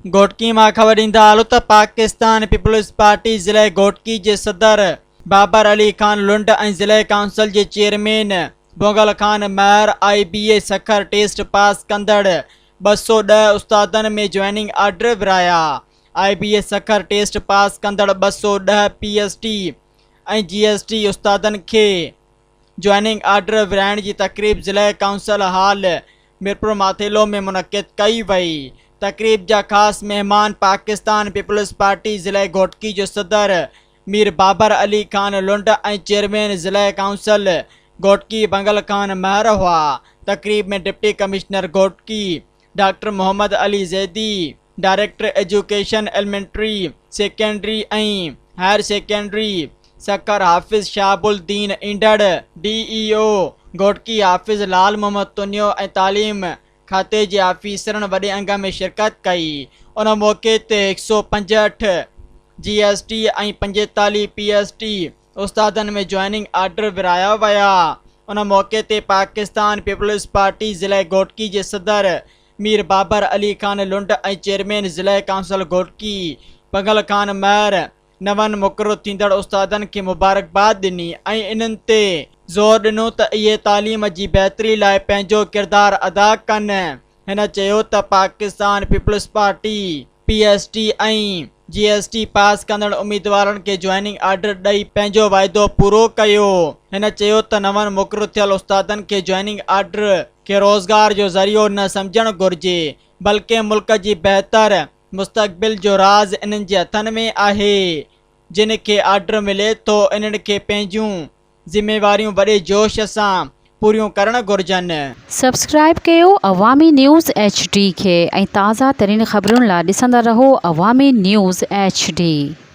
گهوٽڪي مان خبر ڏيندا هلون ته پاڪستان پيپلز پارٽي ضلعي گهوٽڪي جي صدر بابر علي خان لنڊ ۽ ضلعي ڪائونسل جي chairman Bhongal Khan Mahar I B A Sukkur test pass ڪندڙ 210 استادن ۾ جوائننگ آرڊر ورهايا. I B A Sukkur test pass ڪندڙ 210 P S T ۽ G S T استادن کي جوائننگ آرڊر ورهائڻ جي تقريب ضلعي ڪائونسل هال ميرپورماٿيلو ۾ منعقد ڪئي وئي. تقريب جا خاص مهمان پاڪستان پيپلز پارٽي ضلعي گهوٽڪي جو صدر مير بابر علي خان لنڊ ۽ چيئرمين ضلعي ڪائونسل گهوٽڪي بنگل خان مهر هئا. تقريب ۾ deputy commissioner Ghotki doctor Muhammad Ali Zaidi, director education elementary, secondary ۽ higher secondary Sukkur Hafiz Shahab Uddin Indhar, D E O Ghotki Hafiz Lal Muhammad Tunio ۽ تعليم کاتي جي آفيسرن وڏي انگ ۾ شرڪت ڪئي. ان موقعي تي هڪ سئو پنجهٺ جي S T ۽ 45 P S T استادن ۾ جوائننگ آرڊر ورهايا ويا. ان موقعي تي پاڪستان پيپلز پارٽي ضلعي گهوٽڪي جي صدر مير بابر علي خان لنڊ ۽ چيئرمين ضلعي ڪائونسل گهوٽڪي پنگل خان مهر نون مقرر ٿيندڙ استادن کي مبارڪباد ڏني ۽ انهن تي زور ڏنو ته اهي تعليم جي بهتري لاء پنهنجو ڪردار ادا ڪن. هن چيو ته Pakistan Peoples Party, P S T ۽ G S T pass ڪندڙ اميدوارن کي جوائننگ آرڊر ڏئي پنهنجو واعدو پورو ڪيو. هن چيو ته نون مقرر ٿيل استادن کي جوائننگ آرڊر کي روزگار جو ذريعو نه سمجهڻ گهرجي بلڪه ملڪ جي بهتر مستقبل جو راز انهن جي هٿن ۾ آهي. جن کي آرڊر ملي ٿو انهن کي پنهنجون ذميواريون وڏي جوش سان پوريون ڪرڻ گهرجن. سبسڪرائيب ڪيو عوامي نيوز ايڇ ڊي کي ۽ تازه ترين خبرن لا ڏسندا رهو عوامي نيوز ايڇ ڊي.